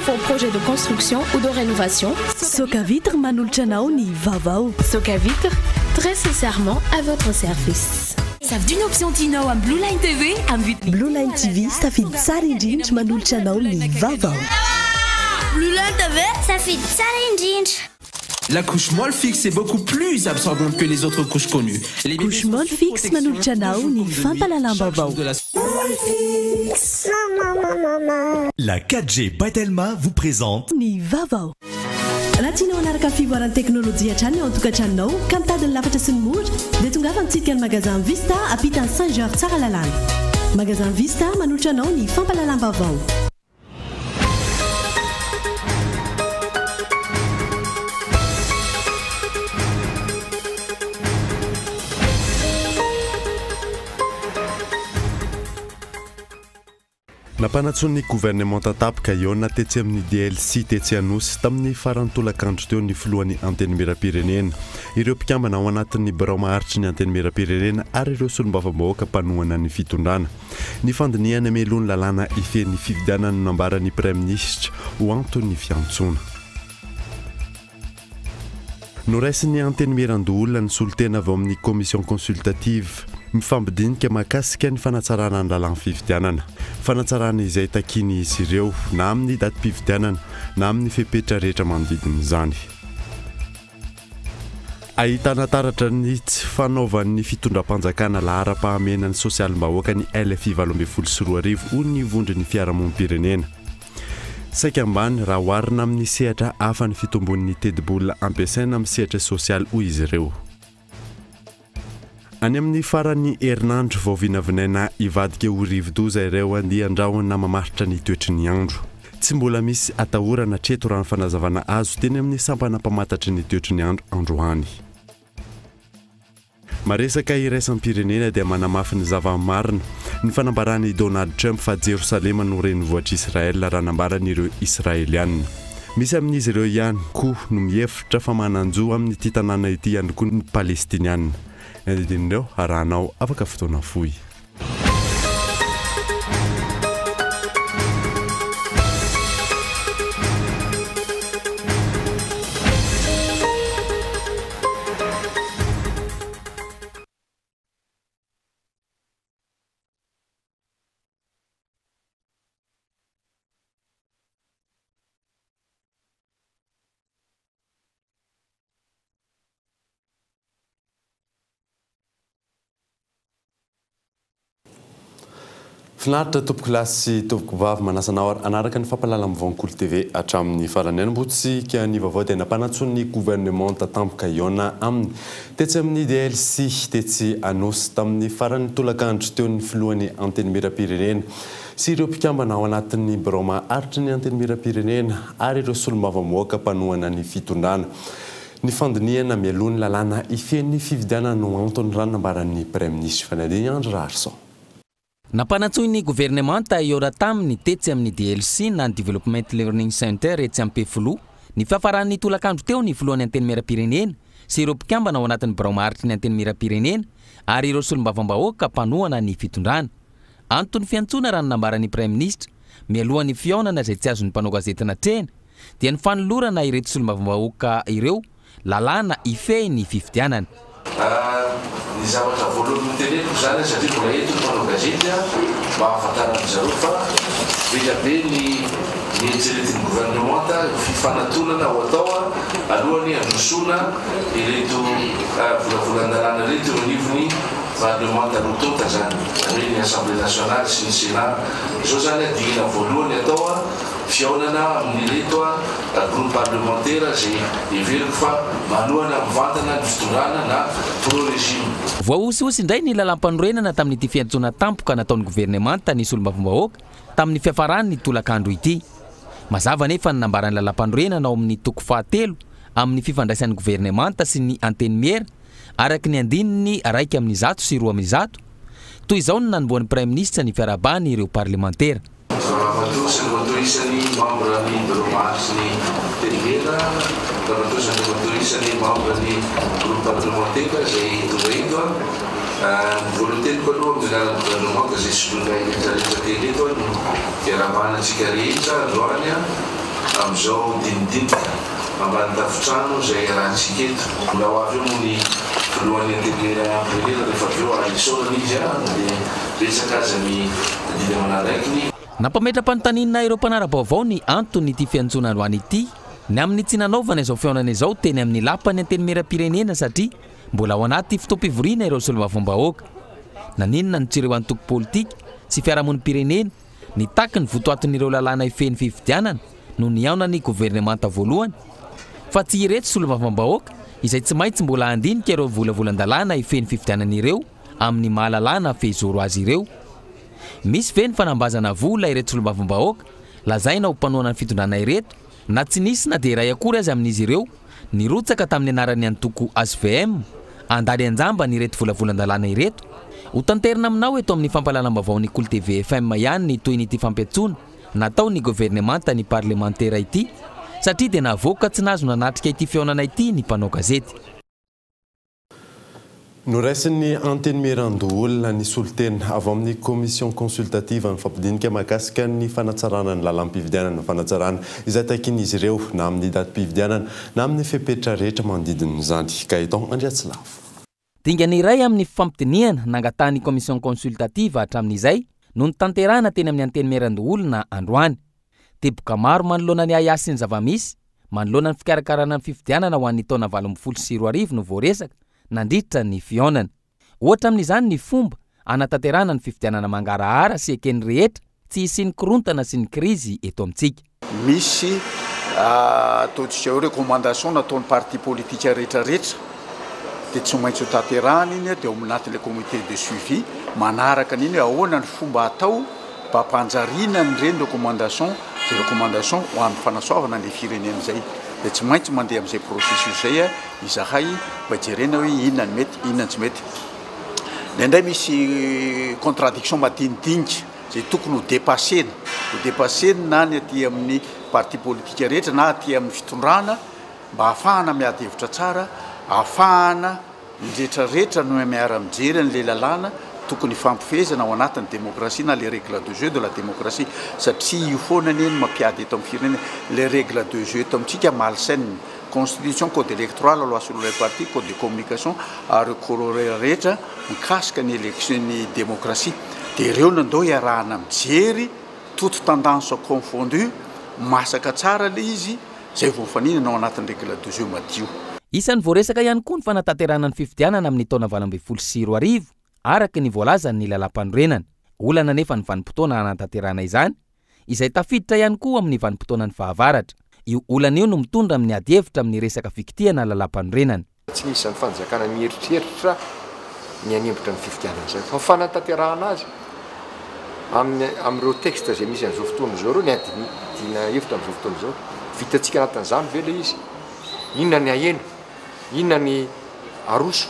vos projets de construction ou de rénovation. Socavitre manolotra anao ny vaovao. Socavitre, très sincèrement à votre service. Safidio ny option tianao amin'ny Blue Line TV amin'ny vidiny. Blue Line TV, safidy tsara indrindra manolotra anao ny vaovao. Blue Line TV, safidy tsara indrindra. La couche Molfix est beaucoup plus absorbante que les autres couches connues. Les bébés Couche sont sous Molfix protection manolotra anao ny chaque jour de nuit, fampahalalam-baovao. chaque jour de la La 4G by Telma vous présente Ny vaovao. Raha tianao hanaraka ny fivoaran'ny teknolojia hatrany ao an-tokantranonao ka mitady ny lafatra sy ny mora dia tongava mitsidika ny magasin Vista ampitan'ny Saint Georges Tsaralalàna. Magasin Vista manolotra anao ny fampahalalam-baovao. Nampanantsoin'ny governemanta tampoka hihaona tetsy amin'ny DLC tetsy Anosy tamin'ny faran'ny tolakandro teo ny filohan'ny Antenimierampirenena, ireo mpikambana ao anatin'ny birao maharitry ny Antenimierampirenena ary ireo solombavambahoaka mpanohana ny fitondrana. Ny fandinihana mialoha ny lalàna hifehy ny fifidianana no nambaran'ny Praiminisitra ho anton'ny fiantsoana. Noraisin'ny Antenimierandoholona ny solontena avy ao amin'ny Commission consultative mifampidinika mahakasika ny fanatsarana ny lalàn'ny fifidianana. Fanatsarana izay takian'izy ireo na amin'ny datim-pifidianana na amin'ny fepetra rehetra manodidina izany. Ahitana taratra ny tsy fanaovan'ny fitondram-panjakana laharam-pahamehana ny sosialim-bahoaka ny LFI 2018 hoy ny vondron'ny fiarahamonim-pirenena. Saika ambany raha oharina amin'ny sehatra hafa ny fitombon'ny tetibola ampiasaina amin'ny sehatra sosialy hoy izy ireo. Any amin'ny faran'ny herinandro vao vinavinaina hivadika ho rivodoza ireo andian-drahona mamaritra ny toetry ny andro. Tsy mbola misy atahorana hatreto raha ny fanazavana azo teny amin'ny sampana mpamantatry ny toetry ny andro androany. Maresaka iraisam-pirenena dia manamafy ny zava-marina ny fanambaran'i Donald Trump fa Jerosalema no renivohitr'i Israel raha nambaran'ireo Israeliana. Misy amin'izy ireo ihany koa no mihevitra fa manan-jo amin'ity tanàna ity ihany koa ny Palestiniana. Ny andinindin'ireo arahanao afaka fotoana fohy. Finaritra tompoko lahy sy tompoko vavy manasa anao ary hanaraka ny fampahalalam-vaovao Kolo TV hatramin'ny farany. Hanombohantsika ny vaovao dia nampanantsoin'ny governemanta tampoka hihaona aminy tetsy amin'ny DLC tetsy Anosy tamin'ny faran'ny tolakandro teo ny filohan'ny Antenimierampirenena sy ireo mpikambana ao anatin'ny birao maharitry ny Antenimierampirenena ary ireo solombavambahoaka mpanohana ny fitondrana. Ny fandinihana mialoha ny lalàna hifehy ny fifidianana no antony raha ny nambaran'ny Praiminisitra Fanadihany Andry Raharison. Nampanantsoin'ny governemanta hihaona taminy tetsy amin'ny DLC na ny Development Learning Center etsy Ampefiloha ny fiafaran'ny tolakandro teo ny filohan'ny Antenimierampirenena sy ireo mpikambana ao anatin'ny birao maharitry ny Antenimierampirenena ary ireo solombavambahoaka mpanohana ny fitondrana. Anton'ny fiantsoana raha ny nambaran'ny Praiminisitra mialohan'ny fihaonana izay tsy azon'ny mpanao gazety natrehina dia ny fanolorana ireto solombavambahoaka ireo lalàna hifehy ny fifidianana. Ny zavatra voalohany noteneniko izany satria mbola eto ny mpanao gazety mba hahafantaran-dry zareo fa be dia be ny eritreretin'ny governemanta fifanatonana ho atao alohan'ny handrosoana ireto volavolan-dalàna ireto eo anivon'ny parlemanta roa tonta izany, izany hoe ny Assemblée nationale sy ny Sénat. Izao izany dingana voalohany atao fihaonana amin'ireto groupe parlemantera izay heveriko fa manohana mivantana ny fitondrana na pro-régime. Voahosihosy indray ny lalàmpanorenana tamin'ity fiantsoana tampoka nataon'ny governemanta ny solombavambahoaka tamin'ny fiafaran'ny tolakandro ity. Mazava anefa ny nambaran'ny lalàmpanorenana ao amin'ny toko fahatelo amin'ny fifandraisan'ny governemanta sy ny antenimiera araka ny andininy 101. Toy izao no nanombohan'ny praiminisitra ny fiarahabany ireo parlemantera. Ramatoa sy Andriamatoa isany membre ny birao maharitry ny Tenimena, Ramatoa sy Andriamatoa isany membre ny groupe parlemantera izay tonga eto. Ny voalohan-teniko aloha amin'ny anaran'ny gouvernemanta izay soloinay rehetra rehetra teny eto no fiarahabana antsika rehetra androany. amin'izao dinidinika ambany tafontrano izay iarahantsika eto. Mbola ho avy eo moa ny filohan'ny Antenimierampirenena rehefa avy eo ary isaorana izy na dia betsaka aza ny adidy aman'andraikiny. Nampametra-panontaniana ireo mpanara-baovao ny anton'ity fiantsoana androany ity ny amin'ny tsy nanaovana izao fihaonana izao teny amin'ny lapan'ny Antenimierampirenena satria mbola ao anaty fotoam-pivoriana ireo solombavambahoaka. Naninona no tsy ireo antoko politika sy fiarahamonim-pirenena nitaky ny votoatin'ireo lalàna hifehy ny fifidianana no nihaona ny governemanta voalohany fa tsy ireto solombavambahoaka izay tsy maintsy mbola handinika ireo volavolan-dalàna hifehy ny fifidianana ireo amin'ny maha lalàna fehizoro azy ireo. Misy ve ny fanambazana vola ireto solombavambahoaka lazaina ho mpanohana ny fitondrana ireto na tsy nisy na dia iray akory aza amin'izy ireo nirotsaka tamin'ny anaran'ny antoko hvm handany an-jambany ireto volavolan-dalàna ireto? Ho tanterina aminao eto amin'ny fampahalalam-baovaon'ny Kolo TV FM ihany ny tohin'ity fampiantsoana nataon'ny governemanta ny parlemantera ity satria dia navoaka tsy nahazo nanatrika ity fihaonana ity ny mpanao gazety. Noraisin'ny Antenimierandoholona ny solontena avy amin'ny Commission consultative mifampidinika mahakasika ny fanatsarana ny lalam-pifidianana, fanatsarana izay takian'izy ireo na amin'ny datim-pifidianana na amin'ny fepetra rehetra manodidina izany. Gaëtan Andriatsilavo. Dingana iray amin'ny fifampidinihana nangatahan'ny Commission consultative hatramin'izay no notanterahina teny amin'ny Antenimierandoholona androany. Teboka maro manoloana ny ahiahy sy ny zava-misy manoloana ny fikarakarana ny fifidianana ho an'ny taona 2018 no voaresaka nandritra ny fihaonana. Ohatra amin'izany ny fomba hanatanterahana ny fifidianana mangarahara sy eken'ny rehetra tsy hisian'ny korontana sy ny krizy eto amintsika. Misy ataontsika hoe recommandation nataon'ny parti politique rehetra rehetra dia tsy maintsy ho tanterahana iny dia ao anatin'ilay comité de suivi manaraka an'iny hoe ahoana ny fomba atao mba hampanjariana an'ireny recommandation izay recommandation ho amin'ny fanasoavana an'ilay firenena izay dia tsy maintsy mandeha amin'izay processus izay izahay mba hijerena hoe inona ny mety inona ny tsy mety. Indraindray misy contradiction madinidinika izay tokony ho depasena, ho depasena na ny aty amin'ny parti politique rehetra na aty amin'ny fitondrana mba hahafahana miady hevitra tsara, hahafahana ny rehetra rehetra no miara mijery an'ilay lalàna tokony hifampifehezana ao anatin'ny démocratie na les règles de jeu de la démocratie satria io foana anie no mampiady eto amin'ny firenena, les règles de jeu eto amintsika malsaine. Constitution, code électoral, loi sur les partis, code de communication ary corollaire rehetra mikasika ny élection ny démocratie dia ireo no andao iarahana mijery toute tendance confondue masaka tsara ilay izy izay vao mifaninana ao anatin'ny règle de jeu madio. Isan'ny voaresaka ihany koa ny fanatanterahana ny fifidianana amin'ny taona 2018 araka ny voalazan'ny lalàmpanorenana. Olana anefa ny vanim-potoana hanatanterahana izany izay tafiditra ihany koa amin'ny vanim-potoanan'ny fahavaratra. Io olana io no mitondra amin'ny adihevitra amin'ny resaka fikitihana lalàmpanorenana. Tsy misy izany fanjakana mieritreritra ny hanempotra ny fifidianana izany fa ny fanatanterahana azy amin'ny amin'ireo texte izay misy amin'izao fotoana izao ireo ny adina hevitra amin'izao fotoana izao. Vitantsika anatin'izany ve ilay izy? Inona ny ahena? Inona ny aroso?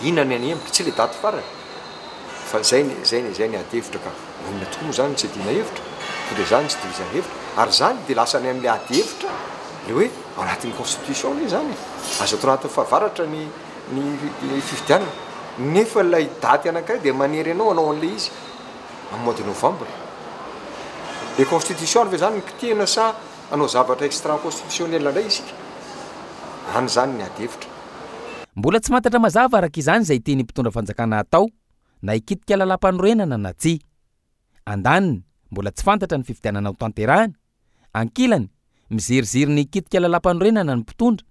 Inona ny hanempotra? Tsy ilay daty farany fa izay ny izay ny izay ny ady hevitra ka. Inona tokoa moa izany no tsy iadiana hevitra? Sao dia izany no tsy itovizana hevitra? Ary izany dia lasa any amin'ilay ady hevitra ilay hoe ao anatin'ny constitution anie izany e! Azo atao anatin'ny fahavaratra ny ny fifidianana nefa ilay daty anankiray dia manery anao hanao an'ilay izy amin'ny mois de novembre. Ilay constitution ary ve izany no kitihina sa hanao zavatra extra constitutionnel indray isika? Any izany ny ady hevitra. Mbola tsy fantatra mazava araka izany izay tian'ny mpitondra fanjakana hatao na hikitika lalàmpanorenana na tsia. Andaniny, mbola tsy fantatra ny fifidianana hotanterahina. Ankilany, miziriziry ny hikitika lalàmpanorenana ny mpitondra,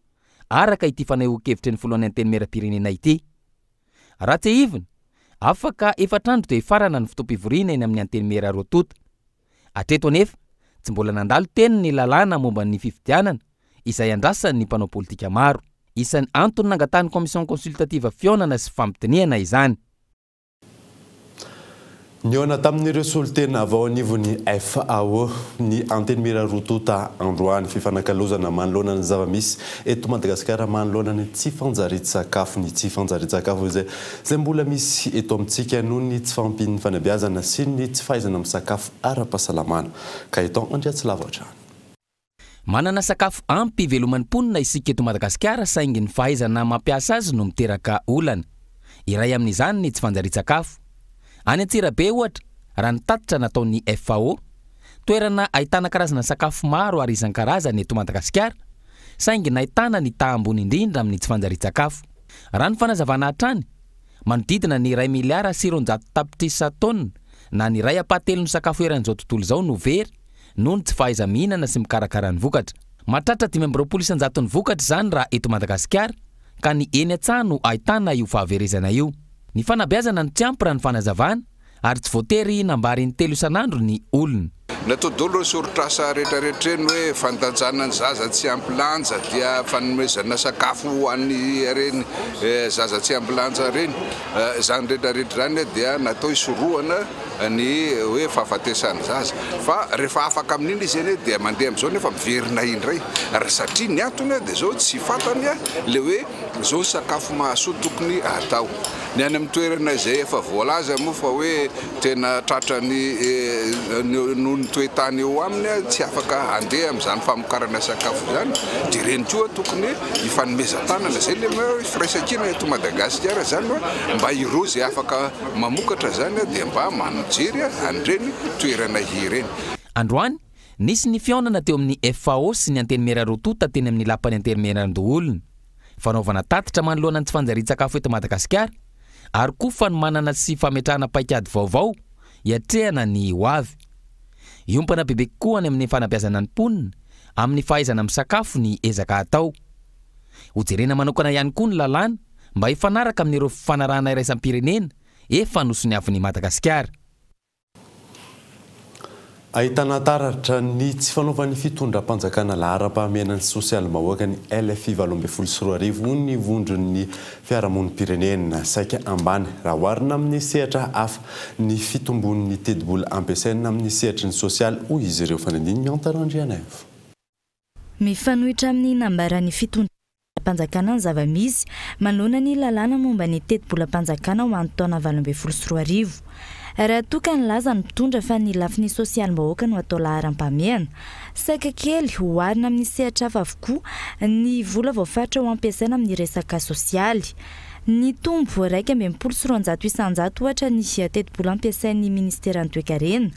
araka ity fanehoan-kevitry ny filohan'ny Antenimierampirenena ity. Raha tsiahivina, afaka efatra andro dia hifarana ny fotoam-pivoriana eny amin'ny Antenimiera roa tonta. Hatreto anefa, tsy mbola nandalo teny ny lalàna momba ny fifidianana, izay andrasan'ny mpanao politika maro. Isan'ny antony nangatahan'ny Commission consultative fihaonana sy fampidinihana izany. Nihaona tamin'ireo solontena avy ao anivon'ny FAO ny Antenimiera roa tonta androany. Fifanakalozana manoloana ny zava-misy eto Madagasikara manoloana ny tsy fanjarian-tsakafo. Ny tsy fanjarian-tsakafo izay izay mbola misy eto amintsika noho ny tsy fahampian'ny fanabeazana sy ny tsy fahaizana misakafo ara-pahasalamana. Gaëtan Andriatsilavo hatrany. Manana sakafo ampy hiveloman'ny mponina isika eto Madagasikara saingy ny fahaizana mampiasa azy no miteraka olana. Iray amin'izany ny tsy fanjarian-tsakafo. Any Antsirabe ohatra, raha ny tatitra nataon'ny FAO, Toerana ahitana karazana sakafo maro ary isan-karazany eto Madagasikara, saingy nahitana ny taha ambony indrindra amin'ny tsy fanjarian-tsakafo. Raha ny fanazavana hatrany, manodidina ny 2 miliara sy 200 tapitrisa taonina na ny iray ampahatelon'ny sakafo eran'izao tontolo izao no very noho ny tsy fahaiza-mihinana sy mikarakara ny vokatra. Mahatratra 25% ny vokatra izany raha eto Madagasikara, ka ny eny an-tsaha no ahitana io fahaverezana io. Ny fanabeazana no tsy ampy raha ny fanazavana, ary tsy voatery hihinam-bary intelo isan'andro ny olona. Natao daholo ireo soritr'asa rehetrarehetra ireny hoe fandanjana ny zaza tsy ampy lanja dia fanomezana sakafo ho an'ny ireny zaza tsy ampy lanja ireny. Izany rehetrarehetra izany dia natao hisorohana ny hoe fahafatesan'ny zaza. Fa rehefa afaka amin'iny izy anie dia mandeha amin'izao nefa miverina indray. Ary satria ny antony dia izao tsy fantany ilay hoe izao ny sakafo mahasoa tokony hatao. Ny any amin'ny toerana izay efa voalaza moa fa hoe tena tratran'ny noho ny toe-tany eo aminy tsy afaka handeha amin'izany famokarana sakafo izany dia ireny koa tokony hifanomezan-tanana. Izay ilay hoe firaisankina eto Madagasikara izany hoe mba ireo izay afaka mamokatra izany dia mba mijery an'ireny toerana ireny. Androany, nisy ny fihaonana teo amin'ny FAO sy ny Antenimiera roa tonta teny amin'ny lapan'ny Antenimierandoholona. Fanaovana tatitra manoloana ny tsy fanjarian-tsakafo eto Madagasikara ary koa fanomanana sy fametrahana paikady vaovao hiatrehana ny ho avy. Hiompana bebe kokoa any amin'ny fanabeazana ny mponina amin'ny fahaizana misakafo ny ezaka atao. Hojerena manokana ihany koa ny lalàna mba hifanaraka amin'ireo fifanarahana iraisam-pirenena efa nosoniavin'i Madagasikara. Ahitana taratra ny tsy fanaovan'ny fitondram-panjakana laharam-pahamehana ny sosialim-bahoaka ny LFI 2018 ny vondron'ny fiarahamonim-pirenena. Saika ambany raha oharina amin'ny sehatra hafa ny fitombon'ny tetibola ampiasaina amin'ny sehatry ny sosialy, hoy izy ireo. Fanadin'ny Antarandrianaivo. Mifanohitra amin'ny nambaran'ny fitondram-panjakana ny zava-misy manoloana ny lalàna momba ny tetibolam-panjakana ho an'ny taona 2018. Raha toa ka nilaza ny mpitondra fa ny lafiny sosialim-bahoaka no atao laharam-pahamehana, saika kely oharina amin'ny sehatra hafa avokoa ny vola voafaritra ho ampiasaina amin'ny resaka sosialy. Nitombo 261% ohatra ny tetibola ampiasain'ny ministeran'ny toekarena,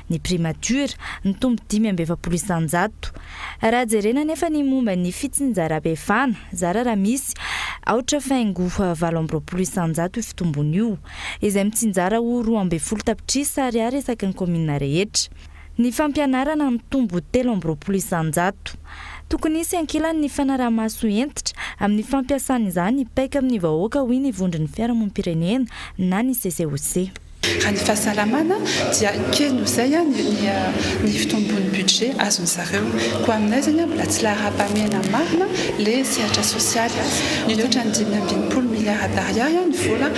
ny primature nitombo 45%. Raha jerena nefa ny momba ny fitsinjaram-pahefana, zara raha misy 0.28% io fitombony io, izay mitsinjara ho 12 tapitrisa ariary isaky ny kaominina rehetra. Ny fampianarana mitombo 23%. Tokony hisy ankilany ny fanaraha-maso hentitra amin'ny fampiasana izany paika amin'ny vahoaka, hoy ny vondron'ny fiarahamonim-pirenena na ny CCOC. Raha ny fahasalamana dia kely noho izay ny fitombon'ny budget azony zareo. Koa aminay zany mbola tsy laharam-pahamehana marina le sehatra sosialy. Mihoatra ny 65 miliara d'ariary ny vola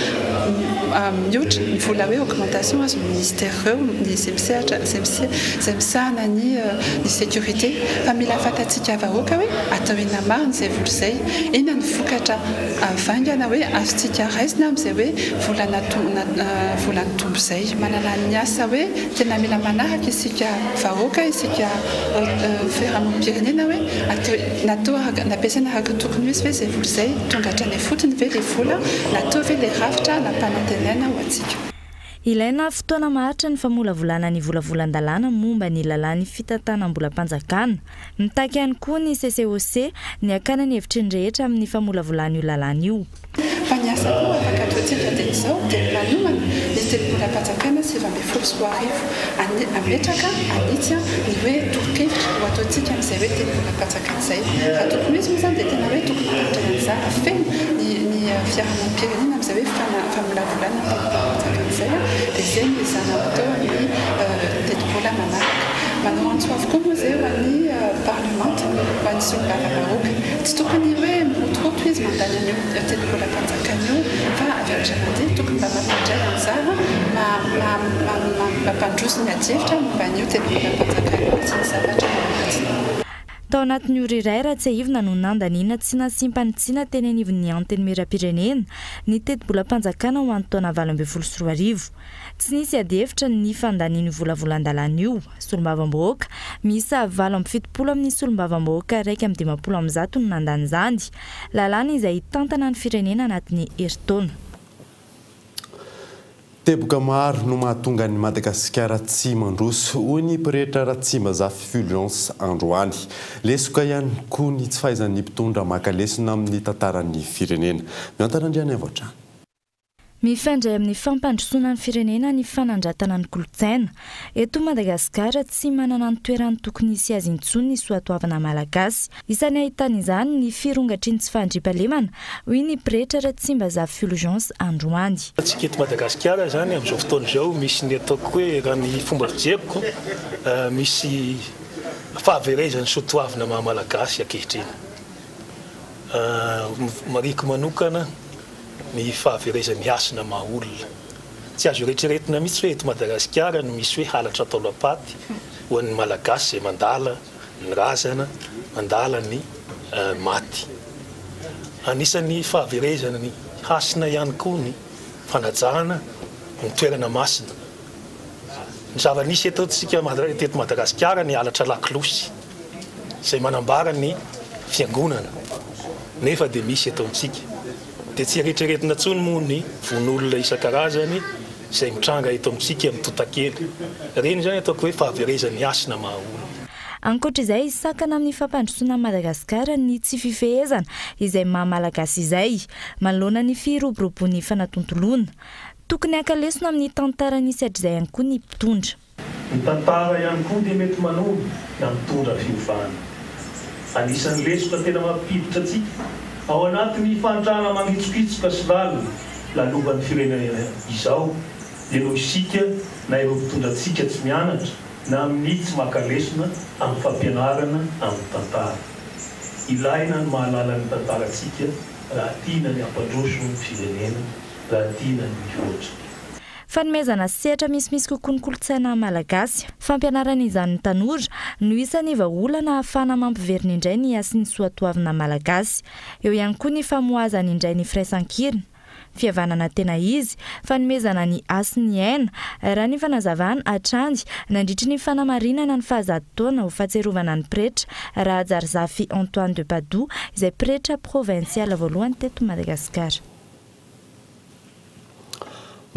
mihoatra ny vola hoe augmentation azon'ny ministère ireo ny izay misehatra izay misahana ny sécurité. Fa mila fantatsika vahoaka hoe atao inona marina izay vola izay, inona ny vokatra vaingana hoe azontsika raisina amin'izay hoe vola vola nitombo izay. Manana ny asa hoe tena mila manaraka isika vahoaka, isika fiarahamonim-pirenena hoe atao natao araka nampiasaina araka ny tokony ho izy ve izay vola izay, tonga hatrany ifotony ve le vola, natao ve le rafitra nampanantenaina ho antsika. Ilaina fotoana maharitra ny famolavolana ny volavolan-dalàna momba ny lalàn'ny fitantanam-bolam-panjakana. Mitaky ihany koa ny CCOC ny hakana ny hevitry ny rehetra amin'ny famolavolana io lalàna io. Fa ny asa koa afaka ataontsika dia izao, dia ny manomana ny tetibolam-panjakana 2019, ametraka anitsy ny hoe tolo-kevitra ho ataontsika amin'izay hoe tetibolam-panjakana izay. Raha tokony ho izy moa izany dia tena hoe tokony handray anjara feno ny fiarahamonim-pirenena amin'izay hoe famolavolana ny tetibolam-panjakana izay, dia izay no ezahana ho atao amin'ny tetibola manaraka. Manao antso avokoa moa izay ho an'ny parlemanta, ho an'ny solombavambahoaka. Tsy tokony hoe mirotoroto izy mandany an'io tetibolam-panjakana io, fa avy hatrany dia tokony mba mampandray anjara, mampandroso ny adihevitra momba an'io tetibolam-panjakana io sy ny zavatra ao anatiny. Tao anatin'ny ora iray raha tsiahivina no nandaniana tsy nasiam-panitsiana teny anivon'ny Antenimierampirenena ny tetibolam-panjakana ho an'ny taona 2018. Tsy nisy adihevitra ny fandanian'io volavolan-dalàna io. Solombavambahoaka miisa 78 amin'ny solombavambahoaka 151 no nandany izany. Lalàna izay hitantana ny firenena anatin'ny herintaona. Teboka maro no mahatonga an'i Madagasikara tsy mandroso, hoy ny pretra Ratsimbazafy Fulgence androany. Lesoka ihany koa ny tsy fahaizan'ny mpitondra maka lesona amin'ny tantaran'ny firenena. Miantana Andrianaivo hatrany. Mifandray amin'ny fampandrosoana ny firenena ny fanandratana ny kolontsaina. Eto Madagasikara, tsy manana ny toerany tokony hisy azy intsony ny soatoavina malagasy. Isan'ny ahitana izany ny firongatry ny tsy fahandriampahalemana, hoy ny pretra Ratsimbazafy Fulgence androany. Antsika eto Madagasikara izany amin'izao fotoana izao misy ny ataoko hoe raha ny fomba fijeriko misy fahaverezan'ny soatoavina maha Malagasy ankehitriny. Marihiko manokana ny fahaverezan'ny hasina maha olona. Tsy azo eretreretina mihitsy hoe eto Madagasikara no misy hoe halatra taolam-paty ho an'ny Malagasy izay mandala ny razana, mandala ny maty. Anisan'ny fahaverezana ny hasina ihany koa ny fanajana ny toerana masina. Ny zava-nisy eto antsika teto Madagasikara ny halatra lakolosy izay manambara ny fiangonana nefa dia misy eto amintsika. Dia tsy eritreretina intsony moa ny vono olona isan-karazany izay mitranga eto amintsika amin'ny tontakely. Ireny izany ataoko hoe fahaverezan'ny hasina maha olona. Ankoatra izay, sakana amin'ny fampandrosoana an'i Madagasikara ny tsy fifehezana izay maha Malagasy izay, manoloana ny firoboroboan'ny fanatontoloana. Tokony haka lesona amin'ny tantara nisy hatrizay ihany koa ny mpitondra. Ny tantara ihany koa dia mety manoro na mitondra fiovana. Anisan'ny lesoka tena mampiditra antsika ao anatin'ny fahantrana mangitsokitsoka sy lalina lalovan'ny firenena izao dia noho isika na ireo mpitondra antsika tsy mianatra na minia tsy maka lesona amin'ny fampianarana amin'ny tantara. Ilaina ny mahalala ny tantarantsika raha tiana ny hampandroso ny firenena, raha tiana ny mihoatra. Fanomezana sehatra misimisy kokoa ny kolontsaina malagasy. Fampianarana izany ny tanora no isan'ny vahaolana ahafahana mampiverina indray ny hasin'ny soatoavina malagasy. Eo ihany koa ny famohazana indray ny firaisankina, fihavanana tena izy, fanomezana ny hasin'ny aina, raha ny fanazavana hatrany nandritry ny fanamarinana ny fahazato taona ho fahatsiarovana ny pretra Rahajarizafy Antoine de Padoue izay pretra provinsialy voalohany teto Madagasikara.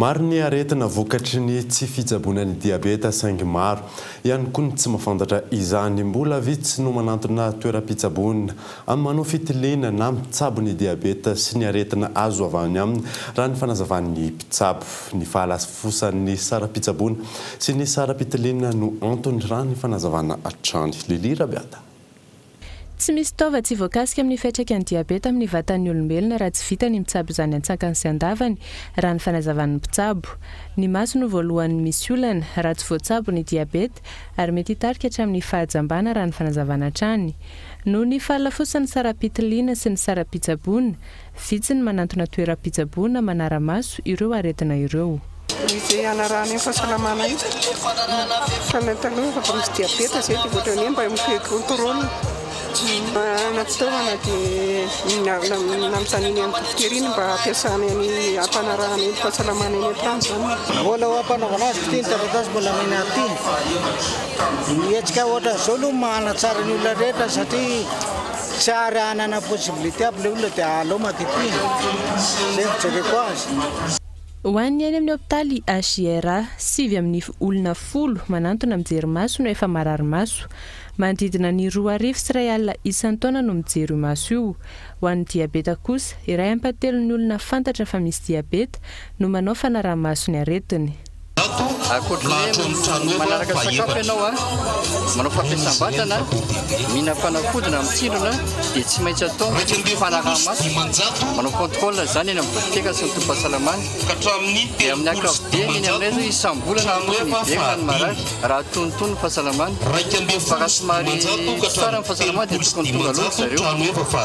Maro ny aretina vokatry ny tsy fitsaboana ny diabeta saingy maro ihany koa ny tsy mahafantatra izany. Mbola vitsy no manantona toeram-pitsaboana amin'ny manao fitiliana na mitsabo ny diabeta sy ny aretina azo avy any aminy raha ny fanazavan'ny mpitsabo. Ny fahalafosan'ny saram-pitsaboana sy ny saram-pitiliana no antony raha ny fanazavana hatrany. Lily Rabiada. Tsy misy taova tsy voakasika amin'ny fiantraikan'ny diabeta amin'ny vatan'ny olombelona raha tsy vita ny mitsabo izany an-tsakany sy an-davany, raha ny fanazavan'ny mpitsabo. Ny maso no voalohany misy olana, raha tsy voatsabo ny diabeta, ary mety hitarika hatramin'ny fahajambana raha ny fanazavana hatrany. Noho ny fahalafosan'ny saram-pitiliana sy ny saram-pitsaboana, Vitsy ny manantona toeram-pitsaboana manara-maso ireo aretina ireo. Izay hanarahana io fahasalamana io. Fa na taloha efa misy diabeta izay dia ohatran'ny hoe mba mi-contrôle. Manana fitaovana dia nanontaniana ny dokotera iny mba hampiasana ny hampanarahana iny fahasalamana iny hatrany izany. Mbola ho ampanaovana azy ity ny taratasy mbola omena aty. Ny hetsika ohatran'izao aloha manatsara ny olona rehetra satria Tsy ary hanana possibilité aby le olona dia aleo makety, zay ny fijereko azy. Ho an'ny any amin'ny hopitaly HJRA, sivy amin'ny olona folo manantona mijery maso no efa marary maso. Manodidina ny 2100 isan-taona no mijery io maso io. Ho an'ny diabeta kosa, iray ampahatelon'ny olona fantatra fa misy diabeta no manao fanaraha-maso ny aretiny. Ankoatry ny hoe manaraka sakafo ianao, manao fampiasam-batana, mihinam-panafody na mitsindrona dia tsy maintsy atao ny fanaraha-maso, manao contrôle izany eny amin'ny dokotera sy ny tobim-pahasalamana. Dia amin'ny ankapobeny eny aminay izao isam-bolana no tokony hiverina ny marary raha antonontonony ny fahasalamany. Fa raha somary tsy tsara ny fahasalamana dia tokony tonga aloha ry zareo. Fa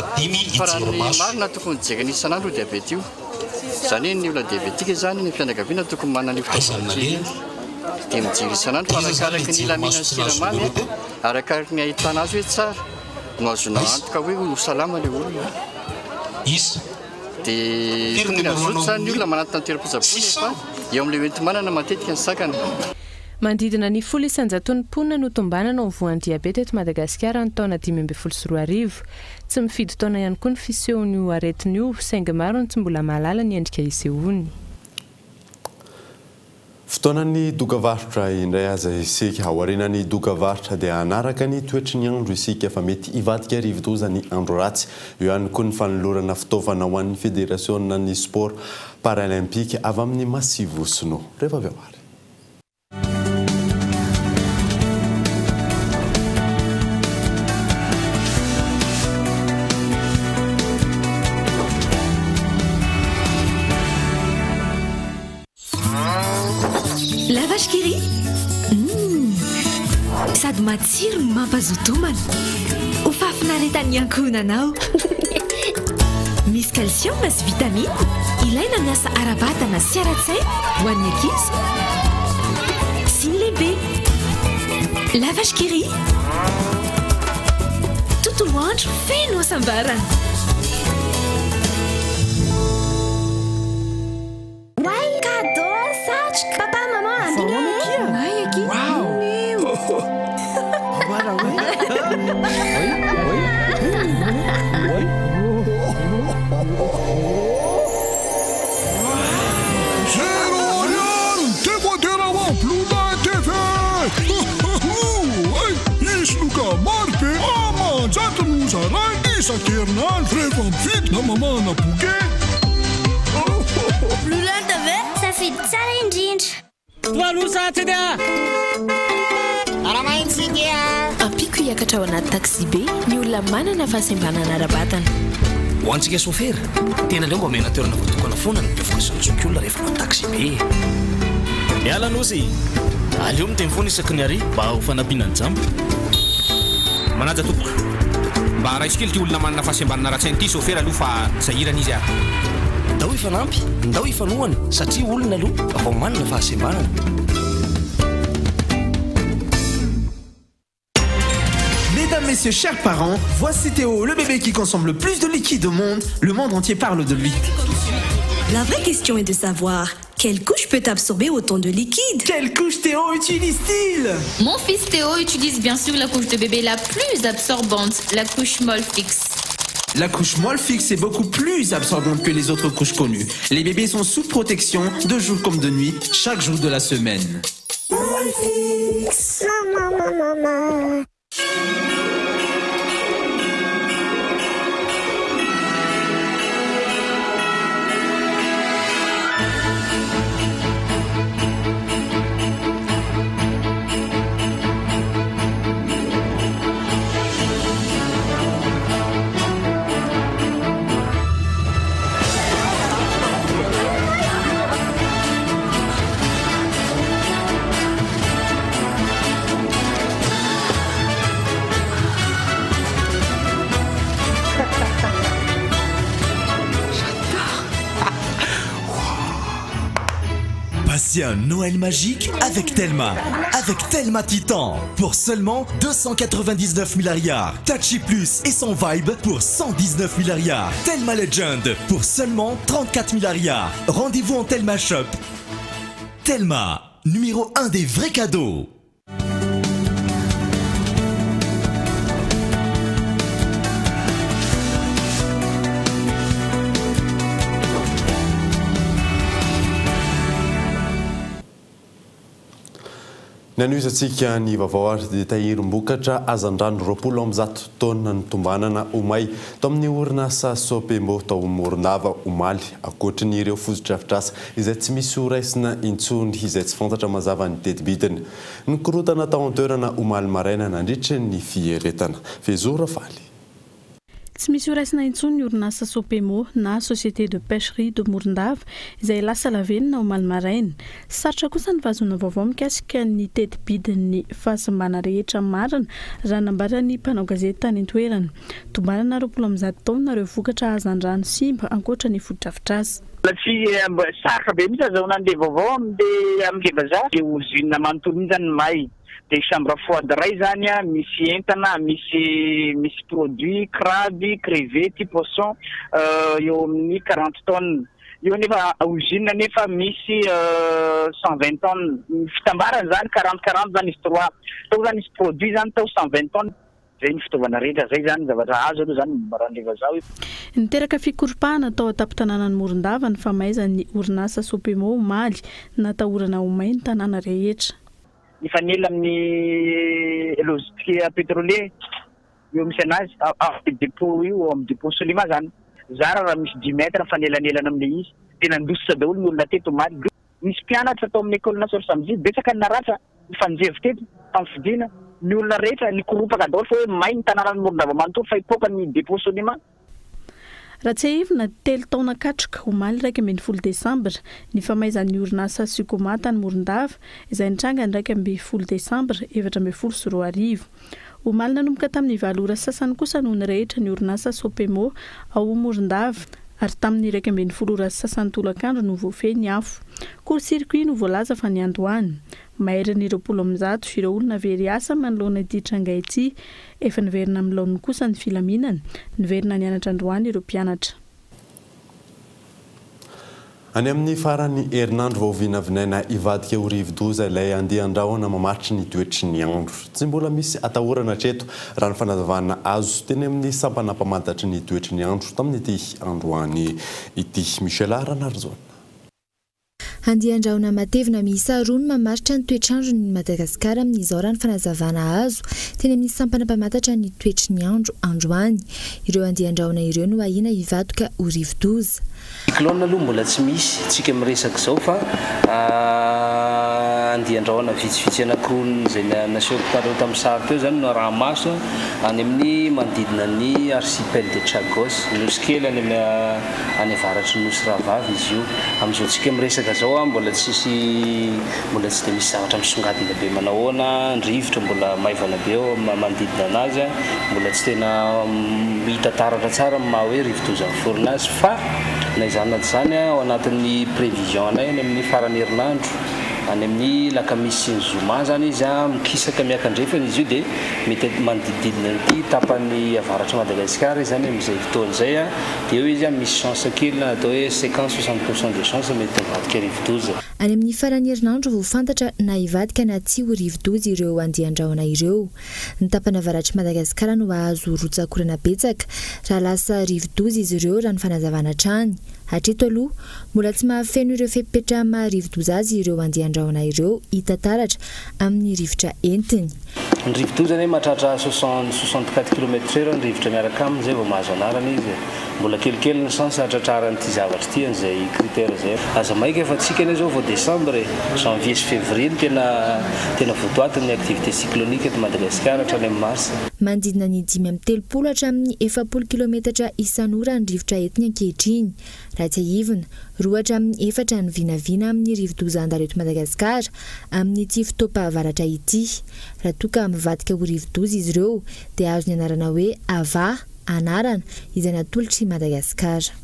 raha ny marina tokony jerena isan'andro io diabeta io. Izany hoe ny olona diabetika izany, ny fianakaviana tokony manana io fitaovana kely io dia mijery isan'andro fa arakaraky ny ilaminan'ny siramamy, arakaraky ny ahitana azy hoe tsara no ahazoana antoka hoe ho salama ilay olona. Dia tokony hazoto izany ny olona manatona ny toeram-pitsaboana fa eo amin'ilay hoenti-manana matetika ny sakana. Manodidina ny 10 isan-jaton'ny mponina no tombanana ho voan'ny diabeta eto Madagasikara ny taona 2015. Tsy mifidy taona ihany koa ny fisehon'io aretina io, saingy maro ny tsy mbola mahalala ny endrika isehoany. Fotoanan'ny dokavarotra indray aza isika. Aorianan'ny dokavarotra dia hanaraka ny toetry ny andro isika fa mety hivadika rivodoza ny andro ratsy. Eo ihany koa ny fanolorana fitaovana ho an'ny federasionan'ny sport paralympique avy amin'ny Massivo Sinoa. Rehefa avy eo ary. La vache qui rit Hum Sady matsiro no mampazoto homana. Ho fahafinaretan'ny ankohonanao. Misy calcium sy vitamine ilaina miasa ara-batana sy ara-tsaina ho an'ny ankizy sy ny lehibe. La vache qui rit Tontolo andro feno hasambarana. Oay cadeau satroka papa maman ambina e. Oay akia. Wow. Zéro ariary ny decoder ao amin'ny Blue Line TV! Ay, hisy loka maro be aman-jatony ho zaraina isan-kerinandro rehefa mividy na mamahana bouquet. Blue Line TV, safidy tsara indrindra. Ampiako hiakatra ao anaty taxi-be ny olona manana fahasembanana ara-batana. Ho antsika sofera, tena aleo mba omena toerana voatokana foana ny bevoka sy ny zokiolona rehefa manao taxi-be e. Miala Nosy! Aleo miteny foana isaky ny arrêt mba ho fanampiana ny jamba. Manaja tompoko. Mba raiso kely ity olona manana fahasembanana ara-tsaina ity sofera aloha fa sahirana izy ary. Ndao hifanampy, ndao hifanohana satria olona aloha vao manana fahasembanana. Mesdames, messieurs, chers parents, voici Théo, le bébé qui consomme le plus de liquide au monde. Le monde entier parle de lui. La vraie question est de savoir quelle couche peut absorber autant de liquide. Quelle couche Théo utilise-t-il? Mon fils Théo utilise bien sûr la couche de bébé la plus absorbante, la couche Molfix. La couche Molfix est beaucoup plus absorbante que les autres couches connues. Les bébés sont sous protection de jour comme de nuit, chaque jour de la semaine. Molfix. Maman, maman, maman. Passez un Noël magique avec Telma. Avec Telma Titan. Pour seulement 299 000 ariary. Touchy Plus et son Vibe pour 119 000 ariary. Telma Legend pour seulement 34 000 ariary. Rendez-vous en Telma Shop. Telma, numéro 1 des vrais cadeaux. Ny hanohizantsika ny vaovao ary dia tahirim-bokatra hazandrano 120 taonina nitombanana ho may tao amin'ny orinasa Sopemo tao Morondava omaly. Ankoatry ny ireo fotodrafitrasa izay tsy misy ho raisina intsony izay tsy fantatra mazava ny teti-bidiny. Nikorontana tao an-toerana omaly maraina nandritry ny fieretana. Fehizoro Rafaly. Tsy misy ho raisina intsony ny orinasa Sopemo na Société de Pêcherie de Morondava izay lasa lavenona omaly maraina. Sarotra kosa ny fahazoana vaovao mikasika ny teti-bidin'ny fahasimbana rehetra marina raha nambaran'ny mpanao gazety tany an-toerana. Tombanana 120 taonina ireo vokatra hazandrano simba ankoatra ny fotodrafitrasa. Tsy sarotra be mihitsy azahoana an'ilay vaovao amin'ilay amin'ilay vazaha. Ilay usine manontolo mihitsy izany may. Dia chambre froide iray izany misy entana, misy misy produit, crabe, crevette, poisson eo amin'ny 40 tonnes. Io anefa usine anefa misy 120 tonnes. Ny fitambarany izany 40 40 izany izy trois. Tao izany misy produit izany tao 120 tonnes. Zay ny fitaovana rehetra zay zany zavatra azo aloha zany momba raha le vazaha hoe. Niteraka fikoropahana tao an-tampon-tanànan'i Morondava ny famaizan'ny orinasa Sopemo omaly. Natahorana ho may ny tanàna rehetra. Mifanila amin'ny logistique pétrolier eo misy anazy, amin'ny dépôt io, ao amin'ny dépôt Solima zany. Zara raha misy dix mètres mifanelanelana amin'ilay izy. Dia nandositra daholo ny olona teto omaly. Nisy mpianatra tao amin'ny école Nasor Samedi, betsaka ny naratra, nifanjevo teto tamin'ny fodiana. Ny olona rehetra nikoropaka daholo fa hoe may ny tanànan'i Morondava manontolo fa hipoaka ny dépôt Sonima. Raha tsiahivina, telo taona katroka, omaly 11 desambra, ny famaizan'ny orinasa Sucoma tany Morondava, izay nitranga ny 11 desambra 2014. Omaly nanomboka tamin'ny valo ora sy sasany kosa no nirehitra ny orinasa Sopemo ao Morondava ary tamin'ny 11 ora sy sasany tolakandro no voafehy ny afo. Court-circuit no voalaza fa niandohany. Maherin'ny 120 ireo olona very asa manoloana ity tranga ity. Efa niverina amin'ny laoniny kosa ny filaminana. Niverina nianatra androany ireo mpianatra. Any amin'ny faran'ny herinandro vao vinavinaina hivadika ho rivo-doza ilay andian-drahona mamatry ny toetry ny andro. Tsy mbola misy atahorana hatreto raha ny fanazavana azo teny amin'ny sampana mpamantatry ny toetry ny andro tamin'ity androany ity. Michela Ranarijaona. Andian-drahona matevina miisa roa no mamaritra ny toetr'andron'i Madagasikara amin'izao raha ny fanazavana azo teny amin'ny sampana mpamantatra ny toetry ny andro androany. Ireo andian-drahona ireo no ahiana hivadoka ho rivodoza. Cyclone aloha mbola tsy misy tsika miresaka izao fa andian-drahona vitsivitsy anankiroa izay nasehoko tareo tamin'ny sary teo izany no araha-maso any amin'ny manodidina ny archipel de Chagos, nosy kely any amin'ny any avaratry ny Nosy Rahavavy izy io. Amin'izao tsika miresaka izao mbola tsisy, mbola tsy dia misy zavatra misongadina be manao ahoana, ny rivotra mbola maivana be eo manodidina anazy, mbola tsy tena hita taratra tsara ny maha hoe rivodoza miforona azy fa na izany na tsy izany ao anatin'ny prévision anay any amin'ny faran'ny herinandro, any amin'ny lakamisy sy ny zoma izany izy mikisaka miakandrefana izy io dia mety manodidididina an'ity tapany avaratr'i Madagasikara izy izany amin'izay fotoana izay. Dia eo izy misy chance kely na atao hoe 50, 60 pour cent de chance mety hivadika rivodoza. Any amin'ny faran'ny herinandro vao fantatra na hivadika na tsia ho rivodoza ireo andian-drahona ireo. Ny tapany avaratr'i Madagasikara no hahazo rotsak'orana betsaka raha lasa rivodoza izy ireo raha ny fanazavana hatrany. Hatreto aloha, mbola tsy mahafeno ireo fepetra maha rivodoza azy ireo andian-drahona ireo hita taratra amin'ny rivotra entiny. Ny rivodoza anie mahatratra 64 kilomètre heure ny rivotra miaraka aminy zay vao mahazo anarana izy e. Mbola kelikely ny chance hahatratrarany ity zavatra ity an'izay critère zay. Aza maika fa tsika anie zao vao décembre e. Janvier sy février no tena tena votoatin'ny activité cyclonique eto Madagasikara hatrany amin'ny mars. Manodidina ny 35 hatramin'ny 40 kilometatra isan'ora ny rivotra entiny ankehitriny. Raha tsiahivina, roa hatramin'ny efatra ny vinavina amin'ny rivodoza handalo eto Madagasikara amin'ity fotoam-pahavaratra ity. Raha toa ka mivadika ho rivodoza izy ireo dia azo ny anarana hoe Ava, anarana izay natolotr'i Madagasikara.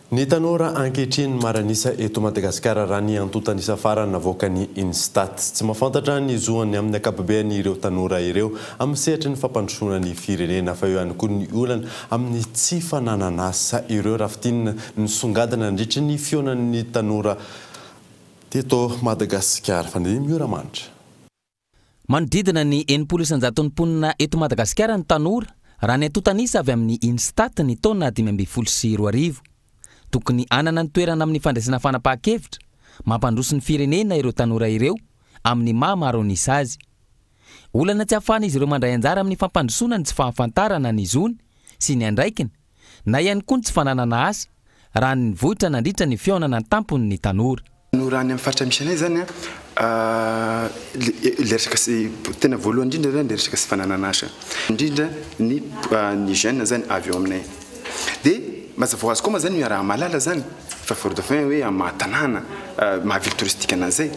Ny tanora ankehitriny maro an'isa eto Madagasikara raha ny antontan'isa farany navoakan'ny Instat. Tsy mahafantatra ny zoany amin'ny ankapobeany ireo tanora ireo amin'ny sehatry ny fampandrosoana ny firenena fa eo ihany koa ny olana amin'ny tsy fananan'asa ireo raha fintinina nisongadina nandritry ny fihaonan'ny tanora teto Madagasikara. Fanirian'i Mioramanitra. Manodidina ny 60 isan-jaton'ny mponina eto Madagasikara ny tanora, raha ny antontan'isa avy amin'ny Instat ny taona 2015. Tokony hanana ny toerana amin'ny fandraisana fanapahan-kevitra mampandroso ny firenena ireo tanora ireo amin'ny maha maro an'isa azy. Olana tsy ahafahan'izy ireo mandray anjara amin'ny fampandrosoana ny tsy fahafantarana ny zony sy ny andraikiny na ihany koa ny tsy fananana asa, raha ny nivoitra nandritra ny fihaonana an-tampony ny tanora. No raha any amin'ny faritra misy anay zany an, le resaka sy tena voalohany indrindra zany le resaka sy fananana asa, indrindra ny ny jeune zany avy eo aminay. De mazava ho azy koa moa zany miaraha-mahalala zany fa Fort Dauphin hoe amin'ny maha tanàna, maha ville touristique anazy zay,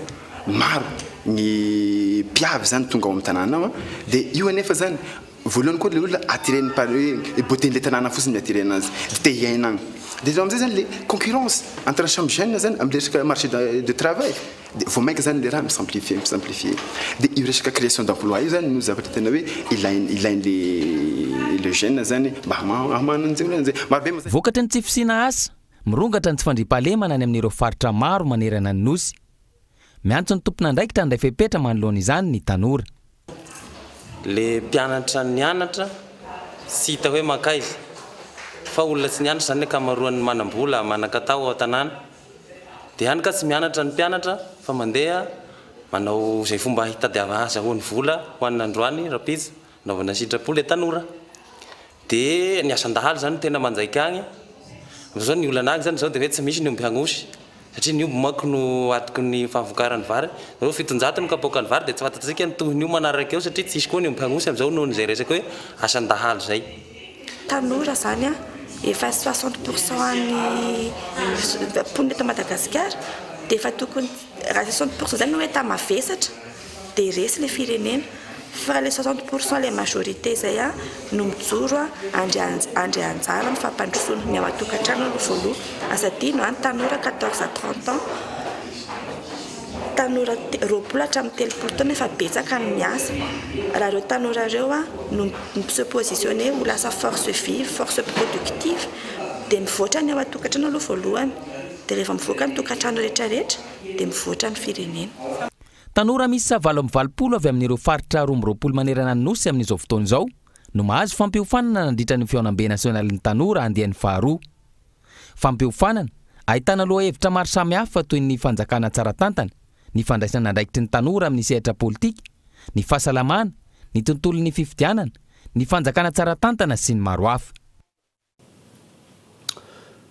maro ny mpiavy zany tonga ao amin'ny tanàna ao an, de io anefa zany Voalohany koa le olona attirer-ny par hoe beauté-n'le tanàna fotsiny no attirer anazy de te hiaina agny. De zao amizay zany le concurrence entre samy jeune zany amle resaka marché de travail de vao mainka zany le raha mi-s'amplifier mi-s'amplifier. De io resaka création d'emploi io zany no zavatra tena hoe ilain ilain'le le jeune zany mba hamahana an'izay olana zay. Maro be moa zany. Vokatry ny tsy fisiana asa, mirongatra ny tsy fandriampahalemana any amin'ireo faritra maro manerana ny Nosy. Miantso ny tompon'andraikitra handray fepetra manoloana izany ny tanora. Le mpianatra nianatra tsy hita hoe mankaiza fa olona tsy nianatra izany ny ankamaroan'ny manam-bola, manan-katao ao an-tanàna. Dia hany ka tsy mianatra ny mpianatra fa mandeha manao izay fomba hitadiavana ahazahoany vola ho an'ny androany rahampitso, anaovana sitrapo le tanora. Dia ny asan-dahalo izany no tena manjaika agny. Amin'izao ny olana agny izany izao dia hoe tsy misy ny omby hagnosy. Satria ny omby manko no atoky ny fahavokaran'ny vary. Ireo 700 no kapoakan'ny vary dia tsy fantatsika ny tohin'io manaraka eo satria tsisy koa ny omby hagnosy amin'izao noho izay resaka hoe asan-dahalo izay. Tanora izany an, efa 60 pour cent an'ny mponina eto Madagasikara dia efa tokony, raha 60 pour cent izay no hoe mavesatra dia resy ilay firenena. Fa ilay 60 pour cent ilay majorité izay an no mijoro an handray anjara amin'ny fampandrosoana. Ny ao an-tokantrano aloha voaloha. Aza adino an, tanora 14 à 30 ans, tanora 20 hatramin'ny 30 taona efa betsaka ny miasa. Raha ireo tanora ireo an no mi-se positionner ho lasa force vive, force productive, dia mivoatra ny ao an-tokantrano aloha voalohany. Dia rehefa mivoaka ny tokantrano rehetrarehetra dia mivoatra ny firenena. Tanora miisa 88 avy amin'ireo faritra 22 manerana ny Nosy amin'izao fotoana izao no mahazo fampiofanana nandritra ny fihaonambe nasionalin'ny tanora andiany faharoa. Fampiofanana ahitana lohahevitra maro samihafa toy ny fanjakana tsara tantana, ny fandraisana andraikitry ny tanora amin'ny sehatra politika, ny fahasalamana, ny tontolon'ny fifidianana, ny fanjakana tsara tantana sy ny maro hafa.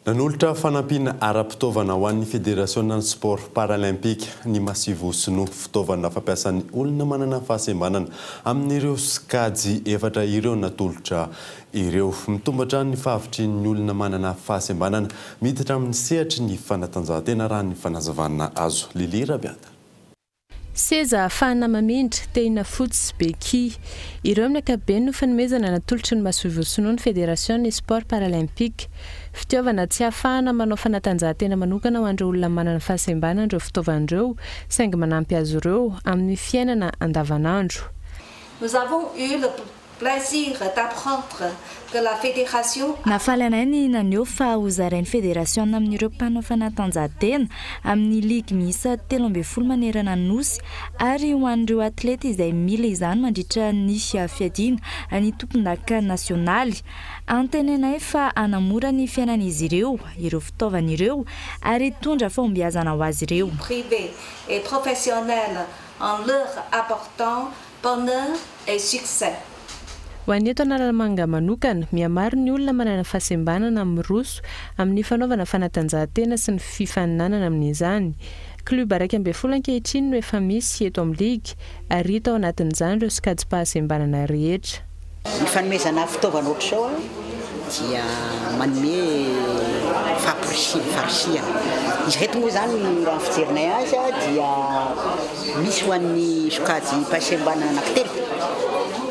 Nanolotra fanampiana ara-pitaovana ho an'ny federasionan'ny sport paralympique ny Masoivoho Sinoa. Fitaovana fampiasan'ny olona manana fahasembanana amin'ireo sokajy efatra ireo natolotra ireo. Mitombo hatrany ny fahavitrian'ny olona manana fahasembanana miditra amin'ny sehatry ny fanatanjahantena raha ny fanazavana azo. Lily Rabiata. Seza ahafahana mamindra, tehina fotsy sy béquille. Ireo amin'ny ankapobeny no fanomezana natolotry ny masoivoho sinoa ny Federasion'ny Sport Paralympique. Fitaovana tsy ahafahana manao fanatanjahantena manokana ho an'ireo olona manana fahasembanana ireo fitaovana ireo, saingy manampy azy ireo amin'ny fiainana andavanandro. Nous avons eu le plaisir d'apprendre que la fédération. Nahafaly anay ny naneho fa hozarain'ny federasiona amin'ireo mpanao fanatanjahantena amin'ny ligy miisa 13 manerana ny Nosy ary ho an'ireo atleta izay mila izany mandritra ny fiadiana ny tompondaka nasionaly. Antenainay fa hanamora ny fiainan'izy ireo ireo fitaovana ireo ary hitondra fahombiazana ho azy ireo. privée et professionnelle en leur apportant Bonheur et succès. Ho an'ny eto Analamanga manokana, mihamaro ny olona manana fahasembanana miroso amin'ny fanaovana fanatanjahantena sy ny fifaninanana amin'izany. Club 11 ankehitriny no efa misy eto amin'ny ligy ary hita ao anatin'izany ireo sokajim-pahasembanana rehetra. Ny fanomezana fitaovana ohatr'izao dia manome famporisihana, farisihana. Izy ireto moa izany raha ny fijerinay azy dia Misy ho an'ny sokajy pahasembanana anankitelo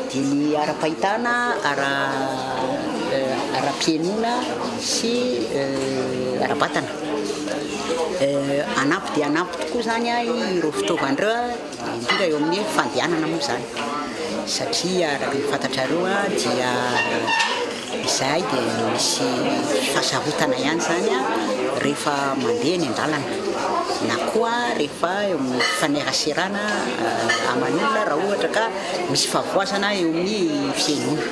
dia ny ara-pahitana, ara-pihainoana sy ara-batana. Hanampy dia hanampy tokoa izany ireo fitaovana ireo, indrindra eo amin'ny fandehanana moa izany satria araka ny fantatrareo dia Izahay dia misy fahasarotana ihany izany rehefa mandeha eny an-dalana na koa rehefa eo amin'ny fifaneraserana aman'olona raha ohatra ka misy fahavoazana eo amin'ny fihainoana.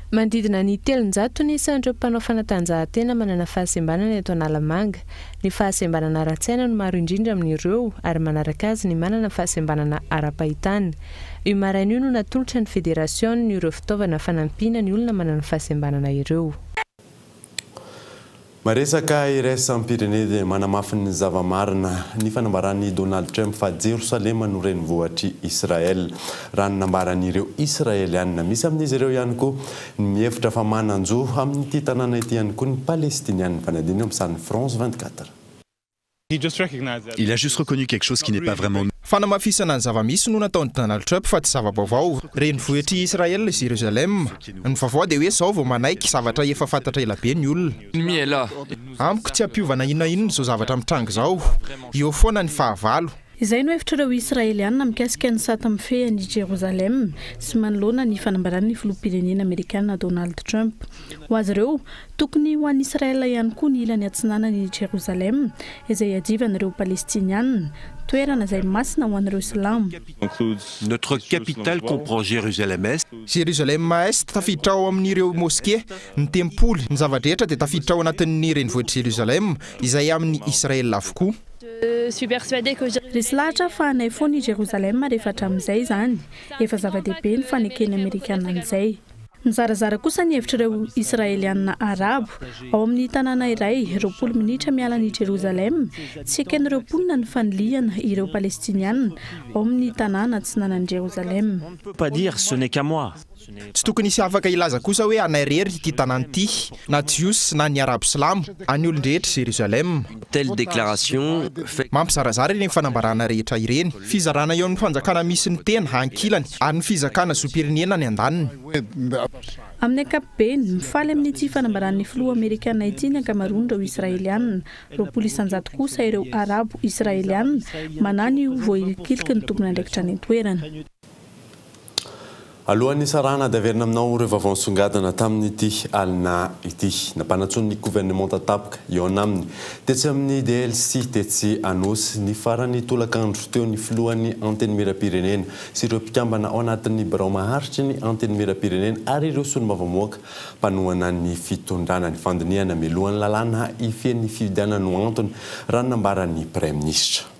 Manodidina ny 300 ny isan'ireo mpanao fanatanjahantena manana fahasembanana eto Analamanga. Ny fahasembanana ara-tsaina no maro indrindra amin'ireo ary manaraka azy ny manana fahasembanana ara-pahitana. Io maraina io no natolotra ny federasionina ireo fitaovana fanampiana ny olona manana fahasembanana ireo. Maresaka iraisam-pirenena dia manamafy ny zava-marina ny fanambaran'i Donald Trump fa Jerosalema no renivohitr'i Israel. Raha ny nambaran'ireo Israeliana, misy amin'izy ireo ihany koa ny mihevitra fa manan-jo amin'ity tanàna ity ihany koa ny Palestiniana. Fanadino eo amin'ny sarin'ny France 24. Il a juste reconnu quelque chose qui n'est pas vraiment. Fanamafisana ny zava-misy no nataon'i Donald Trump fa tsy zava-baovao. Renivohitr'i Israel i Jérusalem. Ny vaovao dia hoe izao vao manaiky zavatra efa fantatra elabe ny olona. Amiko tsy hampiova na inona inona izao zavatra mitranga izao. Eo foana ny fahavalo. Izay no hevitr'ireo Israelianina mikasika ny sata mifehy an'i Jerosalema sy manoloana ny fanambaran'ny filoham-pirenena amerikana Donald Trump. Ho azy ireo, tokony ho an'i Israel ihany koa ny ilany atsinanan'i Jerosalema, izay iadivan'ireo Palestiniana. Toerana izay masina ho an'ireo silamo. Notre capitale comprend Jérusalem-Est. Jérusalem-Est tafiditra ao amin'ireo moske, ny tempoly, ny zava-drehetra dia tafiditra ao anatin'ny renivohitr'i Jérusalem, izay amin'i Israël avokoa. Resy lahatra fa anay foana i Jérusalem rehefa hatramin'izay izany. Efa zava-dehibe ny faneken'ny Amerikana an'izay. Mizarazara kosa ny hevitr'ireo Israelianina Arabo. Ao amin'ny tanàna iray, 20 minitra miala an'i Jerosalema, tsy eken'ireo mponina ny fanilihana ireo Palestiniana ao amin'ny tanàna atsinanan'i Jerosalema. Pas dire ce n'est qu'à moi. Tsy tokony hisy afaka hilaza kosa hoe anay irery ity tanàna ity, na Jiosy na ny Arabo silamo, an'ny olon-drehetra Jerusalem. Une telle déclaration fait. Mampizarazara ireny fanambarana rehetra ireny. Fizarana eo amin'ny fanjakana misy ny tena, ankilany, ary ny fizakana zom-pirenena ny andaniny. Amin'ny ankapobeny, mifaly amin'ity fanambaran'ny filoha amerikana ity ny ankamaroan'ireo Israeliana. 20% kosa ireo Arabo Israeliana manahy ny ho voahilikiliky ny tompon'andraikitra any an-toerana. Alohan'ny hisarahana dia averina aminao ireo vaovao nisongadina tamin'ity alina ity. Nampanantsoin'ny governemanta tampoka hihaona aminy tetsy amin'ny DLC tetsy Anosy ny faran'ny tolakandro teo ny filohan'ny Antenimierampirenena sy ireo mpikambana ao anatin'ny birao maharitry ny Antenimierampirenena ary ireo solombavamboaka mpanohana ny fitondrana. Ny fandinihana mialohan'ny lalàna hifehy ny fifidianana no antony, raha ny nambaran'ny Praiminisitra.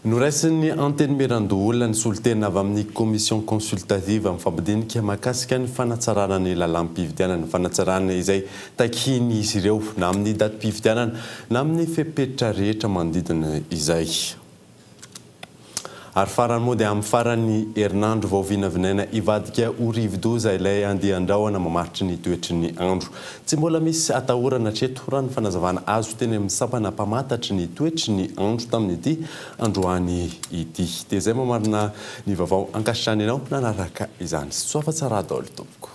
Noraisin'ny Antenimierandoholona ny solontena avy amin'ny Commission consultative mifampidinika mahakasika ny fanatsarana ny lalàm-pifidianana, fanatsarana izay takian'izy ireo na amin'ny datim-pifidianana na amin'ny fepetra rehetra manodidina izay. Ary farany moa dia amin'ny faran'ny herinandro vao vinavinaina hivadika ho rivodoza ilay andian-drahona mamaritry ny toetry ny andro. Tsy mbola misy atahorana hatreto raha ny fanazavana azo teny amin'ny sampana mpamantatry ny toetry ny andro tamin'ity androany ity. Dia izay mamarina ny vaovao ankasitrahana ianao nanaraka izany. Soa fa tsara daholo tompoko.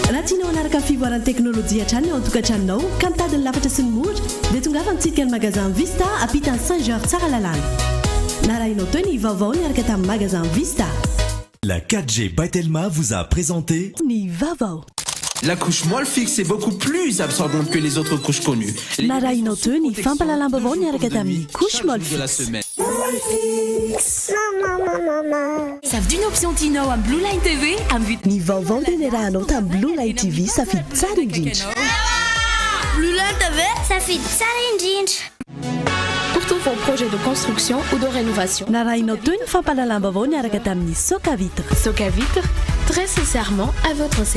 Raha tianao hanaraka ny fivoaran'ny teknolojia hatrany ao an-tokantranonao ka mitady ny lafatra sy ny mora dia tongava mitsidika ny magasin Vista ampitan'i Saint Georges Tsaralalàna. Narahinao teo ny vaovao niaraka tamin'ny magasin Vista. La 4G by Telma vous a présenté. Ny vaovao. La couche Molfix est beaucoup plus absorbante que les autres couches connues. Narahinao teo ny fampahalalam-baovao niaraka tamin'ny couche De la Molfix. semaine. Safidio ny option tianao amin'ny Blue Line TV amin'ny Ny vaovao dia niarahanao tamin'ny Blue Line TV safidy tsara indrindra. Blue Line TV safidy tsara indrindra. Pour tous vos projets de construction ou de rénovation. Narahinao teo ny fampahalalam-baovao niaraka tamin'ny Soca Vitre. Soca Vitre, très sincèrement à votre service.